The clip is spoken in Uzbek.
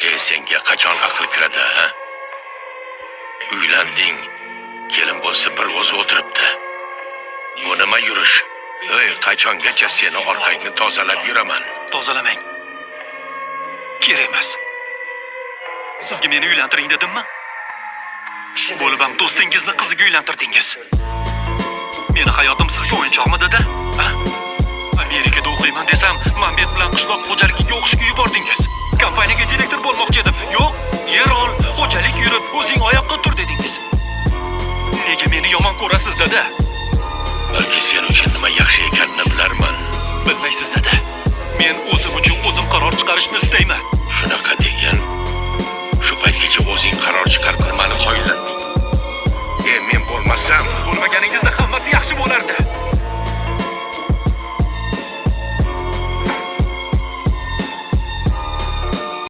E, senga qachon aql kiradi, ha? Uylanding. Kelin bo'lsa bir o'zi o'tiribdi. Bu nima yurish? Ey, qachongacha seni orqangni tozalab yuraman? Tozalamang. Kerak emas. Sizga meni uylantiring dedimmi? Bo'lib ham do'stingizni qiziga uylantirdingiz. Meni hayotim sizga o'yinchoqmi, dada? Ha? Amerikada o'qiyman desam, Mambet bilan qishloq xo'jaligiga o'qishga yubordingiz. Kompaniyaga direktor bo'lmoqchi edim. Yo'q, yer ol, xo'jalik yurit, o'zing oyoqqa tur dedingiz. Nega meni yomon ko'rasiz, dada? Balki sen uchun nima yaxshi ekanini bilarman. Bilmaysiz, dada. Men o'zim uchun o'zim qaror chiqarishni istayman.